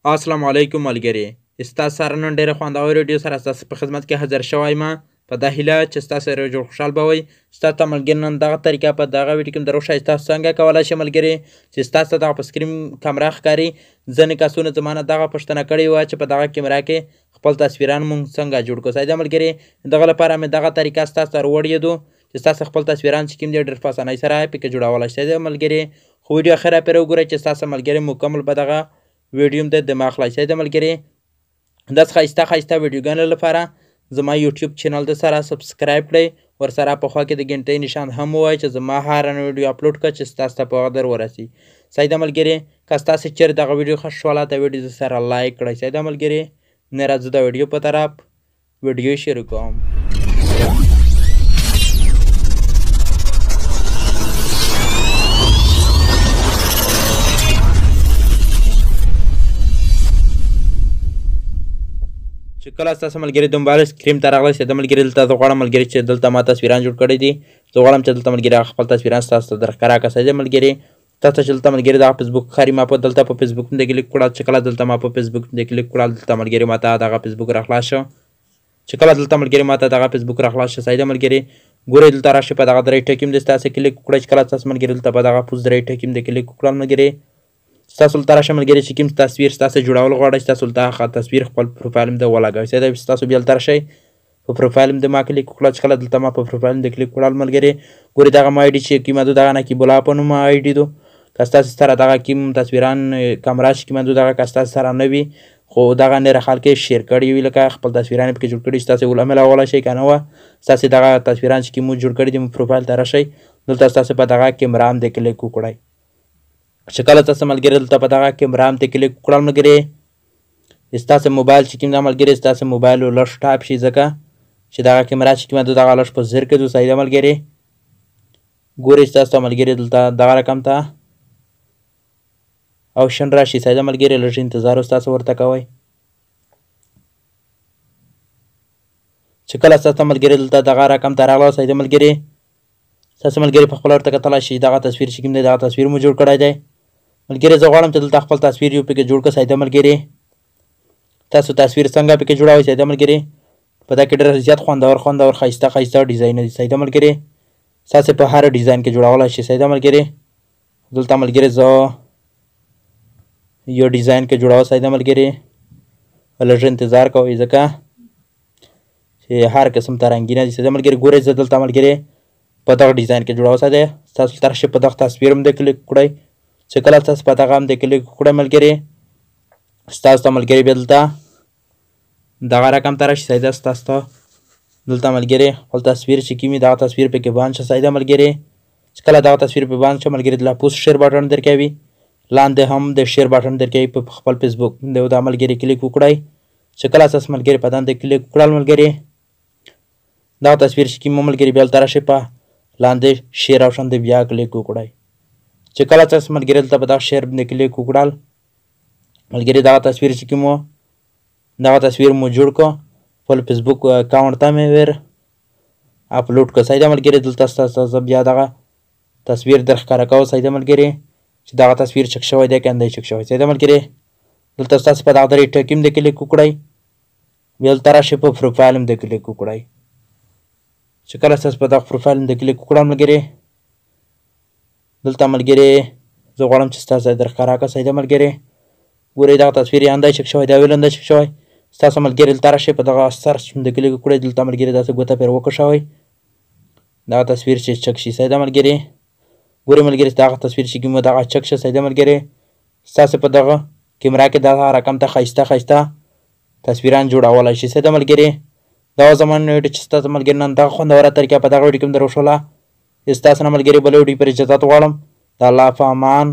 السلام علیکم ملګري، ستاسو سره نن ډېره خوندوره ویډیو سره ستاسو په خدمت کې حاضر شوی ما. په دا هیله چې ستاسو سره جوړ خوشحال به وئ. ستاسو ملګري نن دغه طریقه په دغه ویډیو کې دروښایي تاسو څنګه کولی شئ ملګري چې ستاسو دغه په سکرین کمره ښکاري. ځینې کسانو زما نه دغه پوښتنه کړې وه چې په دغه کمره کې خپل تصویران مونږ څنګه جوړ کړو. صحیح ده ملګري، دغه لپاره مې دغه طریقه ستاسو سره وړېدو چې ستاسو خپل تصویران چې کوم دي ډېر په اسانۍ سره پکې جوړولی شئ. صحیح ده ملګري، خو ویډیو اخره پرې وګورئ چې ستاسو ملګري مکمل به دغه ویډیو د دماغ خلاص. صحیح ده ملګري، داسې ښایسته ښایسته ویډیوګانو لپاره زما یوټیوب چینل د سره subscribe کړئ، ورسره په خوا کې د ګنټۍ نشان هم ووایئ چې زما هره نوې ویډیو اپلوډ کړه چې ستاسو ته په وخت در ورسي. صحیح ده ملګري، که ستاسو چېرې دغه ویډیو ښه شوله دا ویډیو د سره like کړئ. صحیح ده ملګري، نه راځو د ویډیو په طرف ویډیو شروع کوم. چې کله ستاسو ملګري د موبایل سکرین ته راغلی، د ملګري دلته زه غواړم ملګري چې دلته ما تصویران جوړ کړي دي، زه غواړم چې دلته ملګري هغه خپل تصویران ستاسو ته در ښکاره کړم. صحیح ده ملګري، تاسو چې دلته ملګري دغه فیسبوک ښکاري، ما په دلته په فیسبوک باندې کلیک کړل. چې کله دلته ما په فیسبوک باندې کلیک کړل، دلته ملګري ما ته دغه فیسبوک راخلاص شو. چې کله دلته ملګري ما ته دغه فیسبوک راخلاص شو، صحیح ده ملګري، ګورئ دلته راشي په دغه درې ټکي باندې ستاسو کلیک وکړئ. چې کله ستاسو ملګري دلته په دغه پوز درې ټکي باندې کلیک وکړل ملګري، ستاسو دلته راشه ملګري چې کوم تصویر ستاسو جوړول غواړئ، ستاسو دلته هغه تصویر خپل پروفایل باندې ولګوئ. صحیح ده، ستاسو بیا دلته راشئ په پروفایل باندې ما کلیک وکړل. چې کله دلته ما په پروفایل باندې کلیک وکړل ملګري، ګورئ دغه ما آی ډي چې کومه ده دغه نقیب الله په نوم آی ډي ده. که ستاسو سره دغه کوم تصویران کمره چې کومه ده دغه که ستاسو سره نه وي، خو دغه نور خلک یې share کړي وي، لکه خپل تصویران یې پکې جوړ کړي، ستاسو یې وملاولی شئ. که نه وه ستاسو دغه تصویران چې کوم جوړ کړي دي پروفایل ته راشئ، دلته ستاسو په دغه کمره باندې کلیک وکړئ. چې کله تاسو ملګري دلته په دغه کمره باندې کلیک وکړل ملګري، ستاسو موبایل چې کوم ده ملګري، ستاسو موبایل لږ ټاپ شي، ځکه چې دغه کمره چې کومه ده دغه لږ په زر کې ده. صحیح ده ملګري، ګورئ ستاسو ملګري دلته دغه رقم ته او شن راشي. صحیح ده ملګري، لږ انتظار ستاسو ورته کوئ. چې کله ستاسو ملګري دلته دغه رقم ته راغله، صحیح ده ملګري، ستاسو ملګري په خپله ورته کتلی شي دغه تصویر چې کوم دی دغه تصویر مو جوړ کړی دی. ملګري زه غواړم چې دلته خپل تصویر یو پکې جوړ کړم. صحیح ده ملګري، تاسو تصویر څنګه پکې جوړوئ؟ صحیح ده ملګري، په دا کې ډېر زیات خوندور خوندور ښایسته ښایسته ډیزاین دي. صحیح ده ملګري، ستاسو په هر ډیزاین کې جوړولی شئ. صحیح ده ملګري، دلته ملګري زه یو ډیزاین کې جوړوم. صحیح ده ملګري، لږ انتظار کوئ ځکه چې هر قسم ته رنګینه دي. صحیح ده ملګري، ګورئ زه دلته ملګري په دغه ډیزاین کې جوړوم. صحیح ده، ستاسو تر شي په دغه تصویر باندې کلیک وکړئ. چې کله تاسو په دغه باندې کلیک وکړئ ملګري، ستاسو ته ملګري بیا دلته دغه رقم ته راشي. صحیح ده، ستاسو ته دلته ملګري خپل تصویر چې کوم وي دغه تصویر پکې بند شه. صحیح ده ملګري، چې کله دغه تصویر پې بند شه ملګري، دلته پوسټ share button درکوي، لاندې هم د share button درکوي په خپل فیسبوک باندې دا ملګري کلیک وکړئ. چې کله ستاسو ملګري په داندې کلیک وکړل ملګري، دغه تصویر چې کوم ملګري بیا دلته راشي په لاندې share option دی بیا کلیک وکړئ. چې کله تاسو ملګري دلته په دغه share باندې کلیک وکړل ملګري، دغه تصویر چې کوم و دغه تصویر مو جوړ کړو، خپل فیسبوک اکاونټ ته مې ور اپلوډ کړو. صحیح ده ملګري، دلته ستاسو بیا دغه تصویر در ښکاره کوو. صحیح ده ملګري، چې دغه تصویر چک شوی دی که نه دی چک شوی. صحیح ده ملګري، دلته ستاسو په دغه درې ټکي باندې کلیک وکړئ، بیا دلته راشئ په پروفایل باندې کلیک وکړئ. چې کله ستاسو په دغه پروفایل باندې کلیک وکړم ملګري، دلته ملګري زه غواړم چې ستاسو در ښکاره کړم. صحیح ده ملګري، ګورئ دغه تصویر یې اندی چک شوی دی، ویل اندی چک شوی. ستاسو ملګري دلته راشئ په دغه search باندې کلیک وکړئ، دلته ملګري داسې ګوته پرې وکښوئ، دغه تصویر چې چک شي. صحیح ده ملګري، ګورئ ملګري دغه تصویر چې کوم دغه چک شه. صحیح ده ملګري، ستاسو په دغه کیمره کې دغه رقم ته ښایسته ښایسته تصویران جوړولی شي. صحیح ده ملګري، دا زما نن ویډیو چې ستاسو ملګري نن دغه خوندوره طریقه په دغه ویډیو کې هم در وښوله. ستاسو نه ملګري بله ویډیو پر اجازت غواړم. د الله په امان.